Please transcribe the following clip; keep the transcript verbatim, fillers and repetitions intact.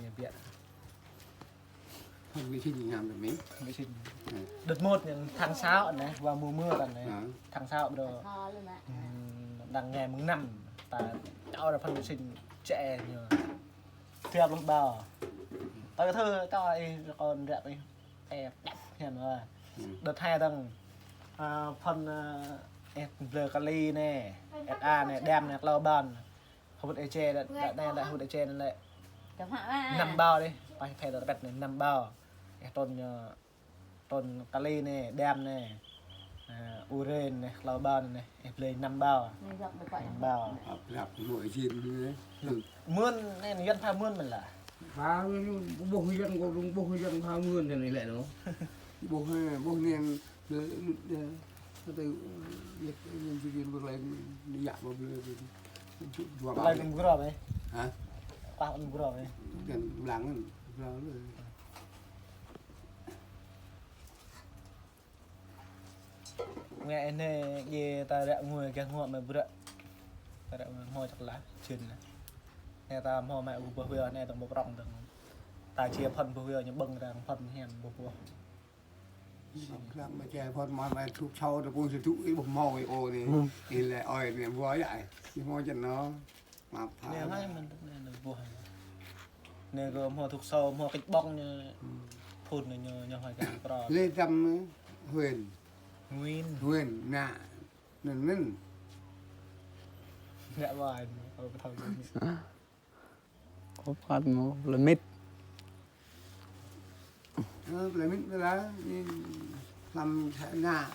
Ñu biă. Thăm vệ sinh nhà mình. Vệ sinh. Ừ. Đợt một ñu tháng sáu anai, wa mùa mưa anai. Ừ. Tháng sáu bro. Thơ luôn ạ. Ừm, đang ngày mùng năm, ta cho ra phần vệ sinh, che ñu. Thiap lông bao. Tao thơ cho ih, con rep ih. Ê, đập hiền rồi. Ừ. Đợt hai tăng, à, phần, à, ê, blơ kali anai, ê, a anai, đam anai, klâo ƀon. Hơbŭt ê chê, đợt, đợt anai, đợt hơbŭt ê chê anai lĕ. Năm bao đi. Phải, phải đợt bẹt anai, năm bao. Ê, trôn, à, trôn kali anai, đam anai. À, uren anai, klâo ƀon anai. Ê, blơi năm bao. Năm bao. Ăp lăp mơ̆ jin anai. Mưn anai, Yuan pha mưn mơ̆n lah. Pha mưn, ƀuh Yuan kơ rung ƀuh Yuan pha mưn anai lĕ nô. Ƀuh, ƀuh anai, lĕ, lĕ, lĕ, kơ tơ, lĕ, anai jin ƀuh lĕ, anai yă ƀuh lĕ, dua ƀuh lĕ ba. Ƀuh lĕ mơ̆ng gru ƀai. Hă? Pah mơ̆ng gru ƀai. Kan blang kan, blang lĕ. Ngă anai, yua ta ră ngui gah ngŏ mă bruă. Ta ră ngui hmâo čăk lah, jin lah. Anai ta hmâo mă ƀuh ƀuh wio, anai tơ̆ng ƀuh prŏng tơ̆ng. Ta či phŏn ƀuh wio, ñu ƀơ̆ng ta phŏn hiam ƀuh ƀuh. Lăm mă čai phŏn mă mă thuk sâu ta pun sơ thuk ih ƀuh hmâo ih ô anai. Ih lĕ ơi anai ƀuh yă. Ih hmâo čăn nô. Mă pha. Anai hai mơ̆n anai ƀuh. Anai kơ hmâo thuk sâu, hmâo kĕč ƀŏng ñu. Phun ñu, ñu hơi kơ pro. Lê Tâm, huyện. Nguyễn. Huyện, nă. Nên, nên. Nă ƀai, ơ, ƀu thâo. Kơ phat mơ̆, lơmit. Ơ, lơmit lah, anai, lăm nă.